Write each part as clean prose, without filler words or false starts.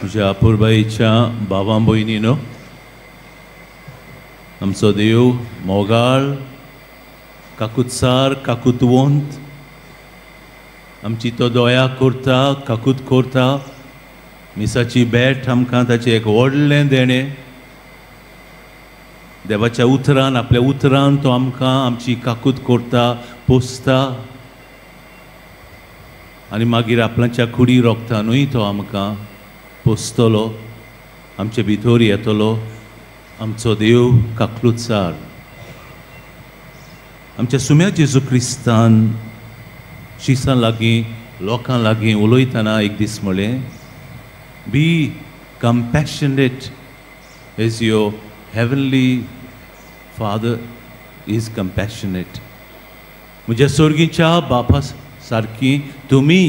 म्हज्या अपुरबायेच्या भावां भयणीनो, आमचो देव मोगाळ, काकुत्सार, काकुतवंत, आमची तो दया करता, काकूत करता. मिसाची भेट आमकां ताचें एक व्हडलें देणें. देवाच्या उतरान, आपल्या उतरान तो आमकां आमची काकूत करता, पोसता आनी मागीर आपल्याच्या कुडी रोगतानूय तो आमकां पोसतलो, आमचे भितर येतलो. आमचो देव काकलुत्सार. आमच्या सुम्या जेजू क्रिस्तान शिसां लागीं, लोकां लागीं उलयतना एक दीस म्हणलें, be compassionate as your heavenly father is compassionate. म्हज्या सोर्गीच्या बापा सारकी तुमी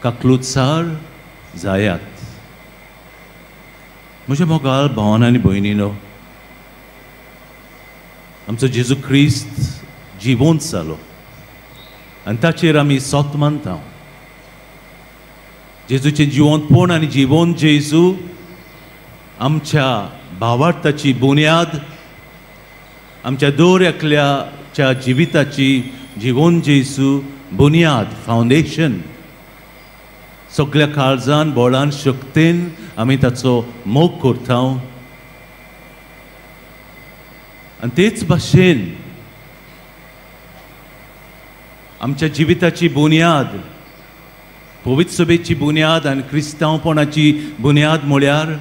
काकलुत्सार जायात. म्हज्या मोगाळ भावान आनी भयणीनो, आमचो जेजू क्रिस्त जिवंत जालो आनी ताचेर आमी सोत मानता. जेजूचें जिवंतपण आनी जिवंत जेजू आमच्या भावार्थाची बुन्याद, आमच्या दर एकल्याच्या जिविताची जिवंत जेजू बुन्याद, फावंडेशन. सगळ्या काळजान, बोळान, शक्तेन आमी ताचो मोग करता. आनी तेच भाशेन आमच्या जिविताची बुन्याद, पवित्र सभेची बुन्याद आनी क्रिस्तांवपणाची बुन्याद म्हळ्यार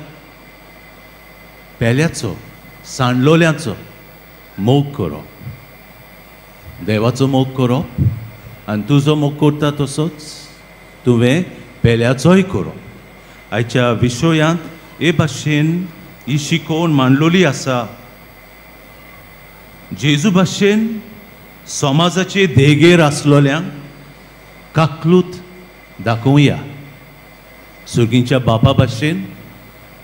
पेल्याचो, सांडलोल्याचो मोग करप, देवाचो मोग करप आनी तुजो मोग करता तसोच तुवें पेल्याचोय करप. आयच्या विशयांत हे भाशेन ही शिकोवण मांडलोली आसा. जेजू भाशेन समाजाचे देगेर आसलोल्यांक काकलूत दाखोवया. सुर्गींच्या बापा भाशेन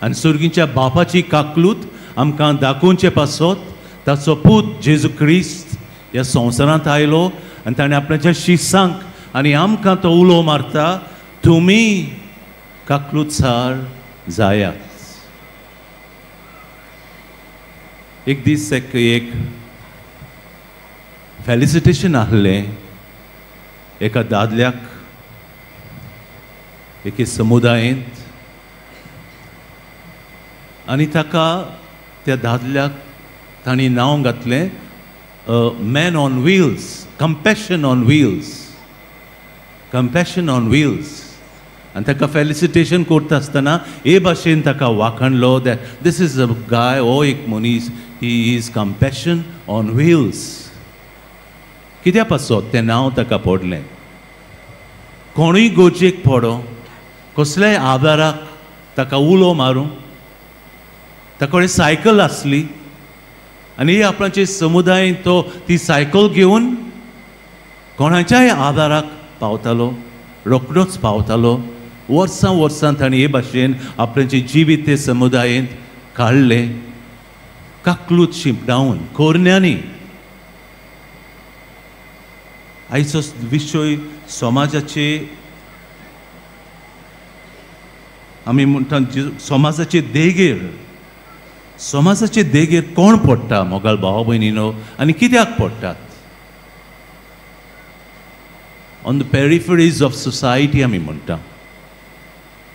आनी सुर्गींच्या बापाची काकलूत आमकां दाखोवचे पासत ताचो पूत जेजू क्रिस्त ह्या संवसारांत आयलो आनी ताणें आपल्याच्या शिसांक आनी आमकां तो उलो मारता, तुमी काकलुत्सार जायात. एक दीस एक फेलिसिटेशन आहलें एका दादल्याक एके समुदायेंत आनी ताका, त्या दादल्याक तांणी नांव घातलें man on wheels, compassion on wheels, compassion on wheels. आनी ताका फेलिसिटेशन करता आसतना हे भाशेन ताका वाखाणलो, that this is a guy, हो एक मनीस, he is compassion on wheels. कित्या पासत तें नांव ताका पडलें? कोणूय गरजेक पडो, कसल्याय आदाराक ताका उलो मारूं, ताका कडेन सायकल आसली आनी आपणाचे समुदायेन तो ती सायकल घेवन कोणाच्याय आदाराक पावतालो, रोखडोच पावतालो. वर्सां वर्सां ताणें हे भाशेन आपणाचें जिवीत ते समुदायेंत काडलें, काकलूत शिंपडावन कोरण्यांनी. आयचो विशय समाजाचे, आमी म्हणटा समाजाचे देगेर, समाजाचे देगेर कोण पडटा मोगाळ भाव भयणीनो आनी कित्याक पडटात? On the peripheries of society आमी म्हणटा.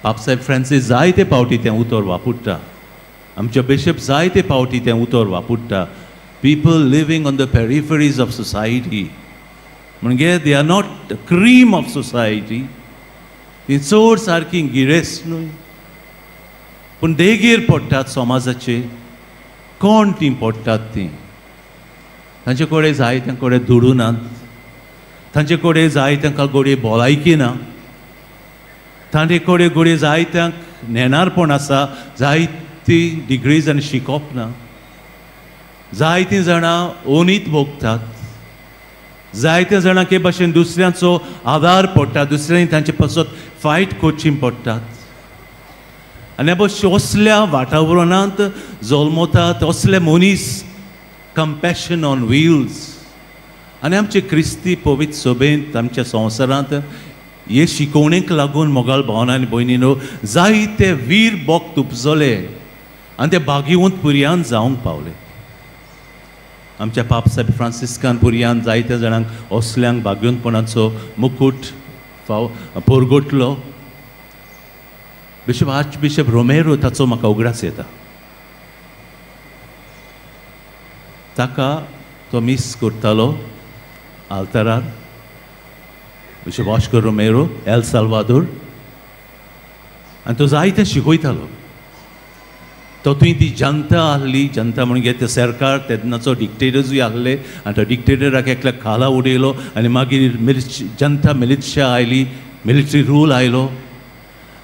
पापसाहेब फ्रांसीस जायते पावटी तें उतर वापरता, आमचे बिशप जायते पावटी तें उतर वापरता, people living on the peripheries of society. म्हणजे they are not cream of society, ती चड सारकी गिरेस्त न्हय, पूण देगेर पडटात समाजाचे. कोण तीं पडटात? तीं तांचे कडेन जाय तांचे कडेन दुडू नात, तांचे कडेन जाय तांकां घडये भलायकी ना, तांचे कडेन घडये जाय तांकां नेणारपण आसा, जायती डिग्रीज आनी शिकोप ना, जायतीं जाणां ओनीत भोगतात, जायत्या जाणांक हे भाशेन दुसऱ्यांचो आदार पडटा, दुसऱ्यांनी तांचे पासत फायट करची पडटात. आनी असल्या वातावरणांत जल्मतात असले मनीस, कंपॅशन ऑन व्हील्स. आनी आमचे क्रिस्ती पवित्र सभेंत, आमच्या संवसारांत हे शिकोवणेक लागून मोगाळ भावना आनी भयणीनो जायते वीर भक्त उपजले आनी ते भाग्यवंत पुरयान जावंक पावले. आमच्या पापसाहेब फ्रांसिस्कान पुरयान जायत्या जाणांक असल्यांक भाग्यवंतपणाचो मुकूट फाव पोरगोटलो. बिशप आर्चबिशप रोमेरो ताचो म्हाका उगडास येता. ताका तो मीस करतालो आल्तारार, bishop Oscar Romero El Salvador, आनी तो जायतें शिकयतालो. तो थंय ती जनता आहली, जनता म्हणजे ते सरकार तेन्नाचो डिक्टेटर्सूय आहले आनी तो डिक्टेटराक एकल्याक खाला उडयलो आनी मागीर जनता मिलिशिया आयली, मिलिटरी रूल आयलो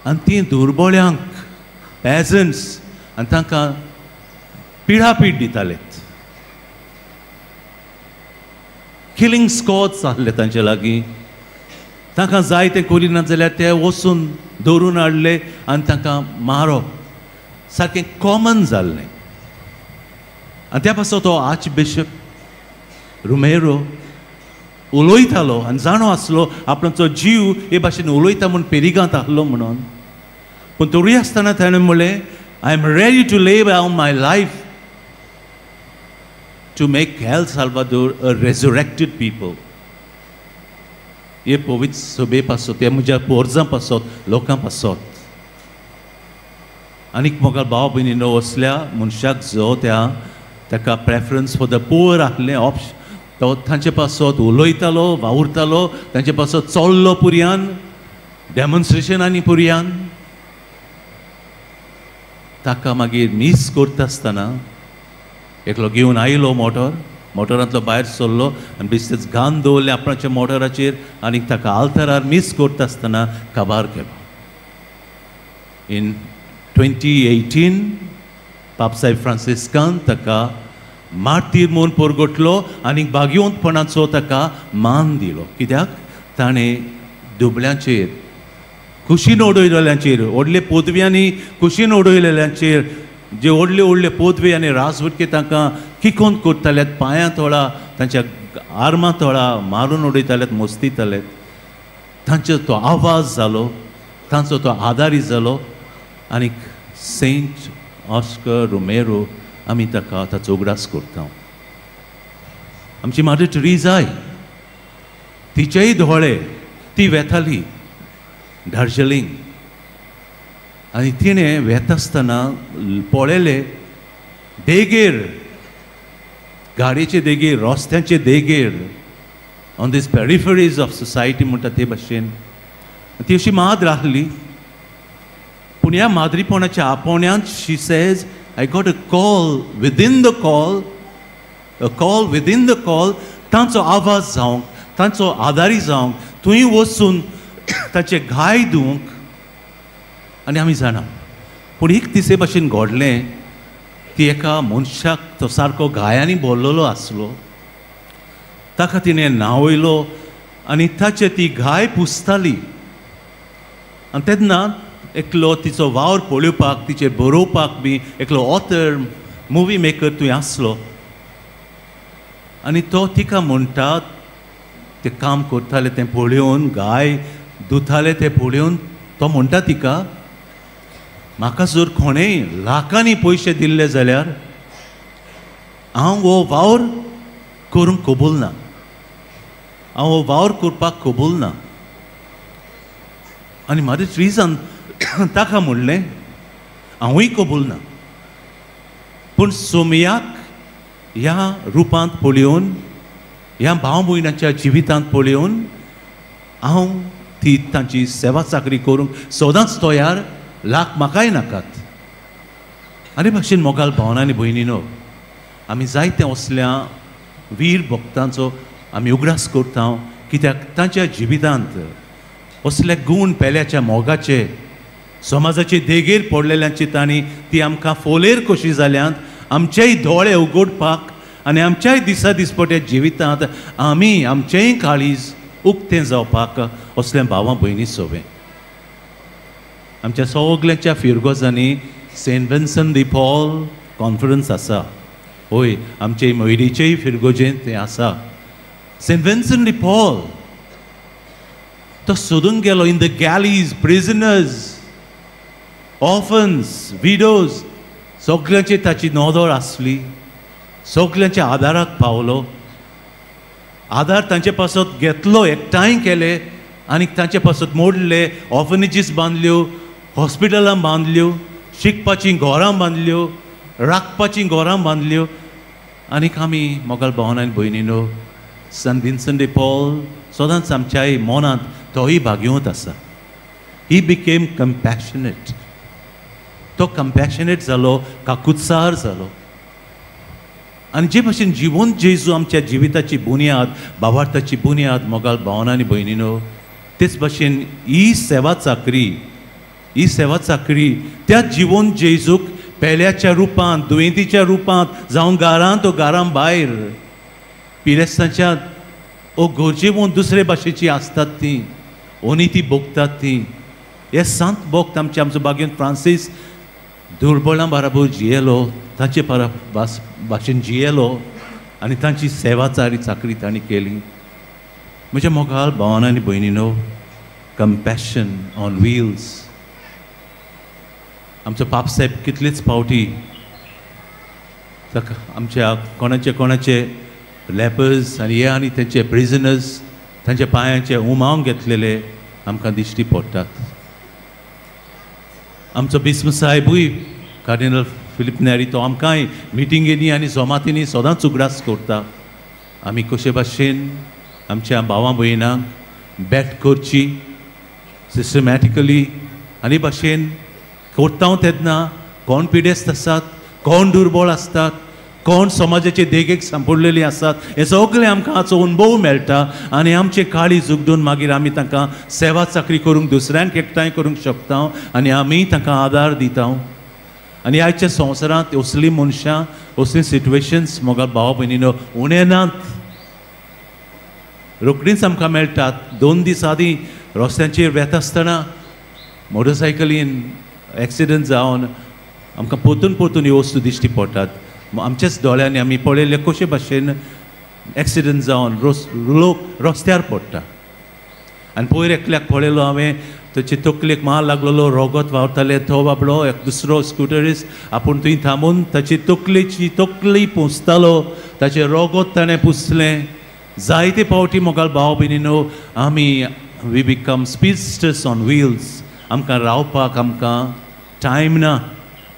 आनी ती दुर्बळ्यांक पेजंट्स आनी तांकां पिडापीड दिताले. किलिंग स्कॉड्स आहले तांचे लागीं. तांकां जाय तें करिना जाल्यार ते वचून धरून हाडले आनी तांकां मारप सारकें कॉमन जाल्लें. आनी त्या पासत तो आर्चबिशप रोमेरो उलयतालो आनी जाणो आसलो आपणाचो जीव हे भाशेन उलयता म्हूण पेरिगांत आहलो म्हणून. पूण तरूय आसतना ताणें म्हणलें, I am ready to lay down my life to make El Salvador a resurrected people. हे पवित्र सभे पासत, हे म्हज्या पोरजां पासत, लोकां पासत. आनीक म्हाका भाव भयणीनो असल्या मनशाक जो त्या ताका प्रेफरन्स फॉर the poor आहलें ऑप्शन, तो तांचे पासत उलयतालो, वावुरतालो, तांचे पासत चल्लो पुरयान, डेमॉन्स्ट्रेशनांनी पुरयान. ताका मागीर मीस करता आसतना एकलो घेवन आयलो मोटर, मोटरांतलो भायर सरलो आनी बेश्टेच घाण दवरलें आपणाच्या मोटराचेर आनी ताका आल्तारार मीस करता आसतना काबार केलो. इन 2018 पापसाहेब फ्रांसिस्कान ताका मार्तीर म्हूण परगटलो आनी भाग्यवंतपणाचो ताका मान दिलो. कित्याक? ताणें दुबळ्यांचेर, कुशीन उडयलेल्यांचेर, व्हडले पदव्यांनी कुशीन उडयलेल्यांचेर, जे व्हडले व्हडले पदवी आनी राजवटके तांकां किकोन करताले, पांयां तोळा, तांच्या आर्मां तोळा मारून उडयताले, मस्तिताले, तांचो तो आवाज जालो, तांचो तो आदारी जालो. आनी सेंट ऑस्कर रोमेरो आमी ताका ताचो उगडास करता. आमची मादर टेरेसाय तिचेय दोळे ती वेताली दार्जिलिंग आनी तिणें वेता आसतना पळयलें देगेर, गाडयेचे देगेर, रस्त्यांचे देगेर, on these peripheries of society म्हणटा ते भाशेन ती अशी माद्र आहली. पूण ह्या माद्रीपणाच्या आपोवण्यांत she says I got a call within the call, a call within the call. तांचो आवाज जावंक, तांचो आदारी जावंक, थंय वचून ताचे घाय दिवंक. आनी आमी जाणा पूण एक दीस हे भाशेन घडलें, ती एका मनशाक तो सारको घायांनी भरलेलो आसलो, ताका तिणें न्हांवयलो आनी ताचे ती घाय पुसताली. आनी तेन्ना एकलो तिचो वावर पळोवपाक, तिचेर बरोवपाक बी एकलो ऑथर, मुवी मेकर थंय आसलो आनी तो तिका म्हणटा, तें काम करताले तें पळोवन, गाय धुताले तें पळोवन तो म्हणटा तिका, म्हाका जर कोणेय लाखांनी पयशे दिल्ले जाल्यार हांव हो वावर करूंक कबूल ना, हांव हो वावर करपाक कबूल ना. आनी मदर टेरेसान ताका म्हणलें, हांवूय कबूल ना, पूण सोमयाक ह्या रुपांत पळोवन, ह्या भाव भयणाच्या जिवितांत पळोवन हांव ती तांची सेवा चाकरी करूंक सदांच तयार, लाख म्हाकाय नाकात. आनी भाशेन मोगाल भावना आनी भयणीनो, आमी जायते असल्या वीर भक्तांचो आमी उगडास करता, कित्याक तांच्या जिवितांत असले गूण पेल्याच्या मोगाचे, समाजाचे देगेर पडलेल्यांची तांणी ती आमकां फोलेर कशी जाल्यांत, आमचेय दोळे उगडपाक आनी आमच्याय दिसा दिसपट्या जिवितांत आमी आमचेंय काळीज उक्तें जावपाक असल्या भावां भयणी सोबें. आमच्या सगल्यांच्या फिरगोजांनी Saint Vincent de Paul conference आसा, हय, आमचे मयरीचेय फिरगोजेंत तें आसा. सेंट विन्सन दी पॉल तो सोदूंक गेलो in the galleys, prisoners, orphans, widows, सगल्यांची ताची नदर आसली, सगल्यांच्या आदाराक पावलो, आदार तांचे पासत घेतलो, एकठांय केले आनी तांचे पासत मोडले, ऑर्फनेजीस बांदल्यो, हॉस्पिटलां बांदल्यो, शिकपाचीं घरां बांदल्यो, राखपाचीं घरां बांदल्यो. आनीक आमी मोगाल भावन आनी भयणीनो, सन विन्संट दे पॉल सदांच आमच्याय मनांत तोय भागयवंत आसा. He became compassionate. तो कंपॅशनेट जालो, काकुत्सार जालो. आनी जे भाशेन जिवन जेजू आमच्या जिविताची बुन्याद, भावार्थाची बुन्याद मोगाल भावन आनी भयणीनो, तेच भाशेन ही सेवा चाकरी, ही सेवा चाकरी त्या जिवन जेजूक पेल्याच्या रुपांत, दुयेंतीच्या रुपांत, जावं घरांत ओ घरां भायर, पिरेस्तांच्या ओ गरजेवंत दुसरे भाशेची आसतात ती, ओनी ती भोगतात ती. हे संत भोक्त आमचे, आमचो बागेन फ्रांसीस दुर्बळां बराबर जियेलो, तांचे भाशेन जियेलो आनी तांची सेवा चाकरी तांणी केली. म्हज्या मोगाल भावान आनी भयणीनो, कंपॅशन ऑन व्हील्स. आमचो पापसाहेब कितलेच फावटी ताका आमच्या कोणाचे कोणाचे लेपर्स आनी हे आनी तेंचे प्रिजनर्स तांच्या पांयांचे उमावन घेतलेले आमकां दिश्टी पडटात. आमचो बिस्म साहेबूय कार्डिनल फिलीप नेरी तो आमकांय मिटिंगेनी आनी जमातींनी सदांच उगडास करता आमी कशे भाशेन आमच्या भावां भयणांक बॅट करची सिस्टमॅटिकली आनी भाशेन करता तेन्ना कोण पिडेस्त आसात, कोण दुर्बळ आसतात, कोण समाजाचे देगेक सांपडलेली आसात, हें सगळें आमकां हाचो अणभव मेळटा आनी आमचे काळीज उगडून मागीर आमी तांकां सेवा चाकरी करूंक दुसऱ्यांक एकठांय करूंक शकता आनी आमी तांकां आदार दिता. आनी आयच्या संवसारांत असलीं मनशां, असलीं सिट्युएशन्स मोगाल भाव भयणीनो उणें नात, रोखडींच आमकां मेळटात. 2 दीस आदीं रस्त्यांचेर वेता आसतना मोटरसायकलीन एक्सिडंट जावन आमकां परतून परतून ह्यो वस्तू दिश्टी पडटात. आमच्याच दोळ्यांनी आमी पळयल्ले कशे भाशेन एक्सिडंट जावन लोक रस्त्यार पडटा. आनी पयर एकल्याक पळयलो हांवें, ताचे तकलेक मार लागलेलो, रोगत व्हांवतालें, तो बाबडो एक दुसरो स्कुटरिस्ट आपूण थंय थांबून ताची तकलेची तकली पुसतालो, ताचें रोगत ताणें पुसलें. जायते फावटी मोगाल भाव भयणीनो आमी we become speedsters on wheels. आमकां रावपाक आमकां टायम ना,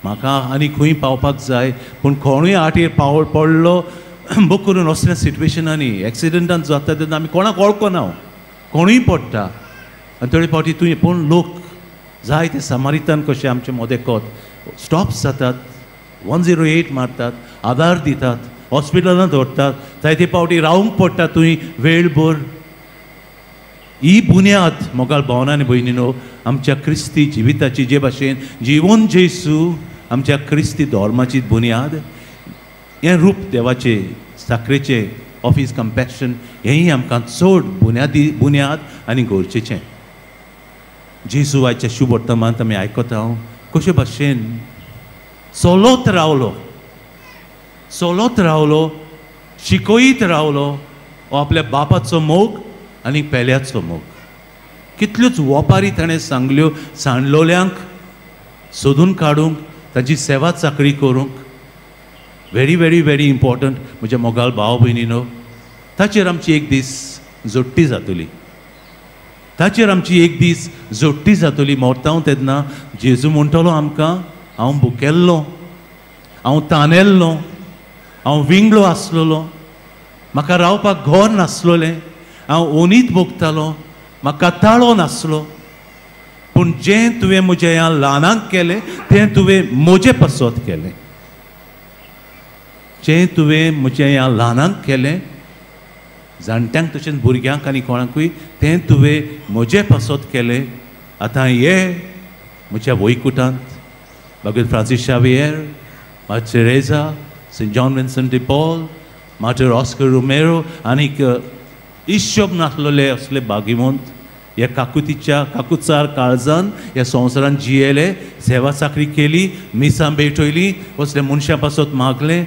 म्हाका आनी खंय पावपाक जाय, पूण कोणूय आटेर पावल पडलो बक करून असल्या सिट्युएशनांनी एक्सिडंटान जाता तेन्ना आमी कोणाक वळखना, कोणूय पडटा. आनी थोडे फावटी तुवें पूण लोक जायते समारितान कशे आमचे मदें स्टॉप जातात, 108 मारतात, आदार दितात, हॉस्पिटलांत व्हरतात, जायते फावटी रावंक पडटा तुवें वेळभर. ही बुन्याद मोगाल भावना आनी भयणीनो आमच्या क्रिस्ती जिविताची, जे भाशेन जिवन जेसू आमच्या क्रिस्ती धर्माची बुन्याद, हें रूप देवाचें साकरेचें ऑफ his compassion हेंय आमकां चड बुन्यादी बुन्याद आनी गरजेचें. जेजू आयच्या शुभ वर्तमानांत आमी आयकता कशे भाशेन चलत रावलो, चलत रावलो, शिकयत रावलो हो आपल्या बापाचो मोग आनी पेल्याचो मोग. कितल्योच वपारी ताणें सांगल्यो सांडलोल्यांक सोदून काडूंक, तांची सेवा चाकरी करूंक. व्हेरी व्हेरी व्हेरी इम्पॉर्टंट म्हज्या मोगाल भाव भयणीनो, ताचेर आमची एक दीस जोडटी जातली, ताचेर आमची एक दीस जोडटी जातली. मरता तेन्ना जेजू म्हणटलो आमकां, हांव भुकेल्लो, हांव तानेल्लो, हांव विंगलो आसलेलो, म्हाका रावपाक घर नासलोलें, हांव ओनीत भोगतालो, म्हाका ताळो नासलो, पूण जें तुवें म्हज्या ह्या ल्हानांक केलें तें तुवें म्हजे पासत केलें, जें तुवें म्हज्या ह्या ल्हानांक केलें, जाणट्यांक तशेंच भुरग्यांक आनी कोणाकूय, तें तुवें म्हजे पासत केलें. आतां ये म्हज्या वैकुटांत मागीर Francis Xavier, Mother Teresa, Saint John Vincent de Paul, Martyr Oscar Romero आनीक हिशोब नासलेले असले भाग्यवंत ह्या काकुतीच्या काकुचार काळजान ह्या संवसारान जियेले, सेवा चाकरी केली, मिसां भेटयली, असले मनशां पासत मागलें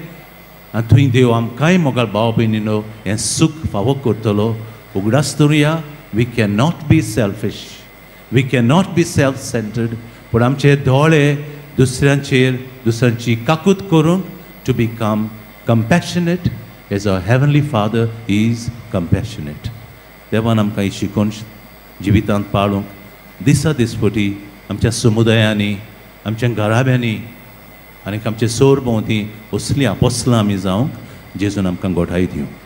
आनी थंय देव आमकांय मोगाल भाव भयणीनो हें सूख फावो करतलो. उगडास दवरुया, We can not be selfish, we can not be self centred, पूण आमचे दोळे दुसऱ्यांचेर, दुसऱ्यांची काकूत करूंक, to become compassionate as a heavenly father is compassionate. देवान आमकां ही शिकोवन जिवितांत पाळूंक दिसा दिसपटी आमच्या समुदायांनी, आमच्या घराब्यांनी आनी आमचे सोर भोंवती असलीं आपोसलां आमी जावंक जेजून आमकां गोठाय दिवं.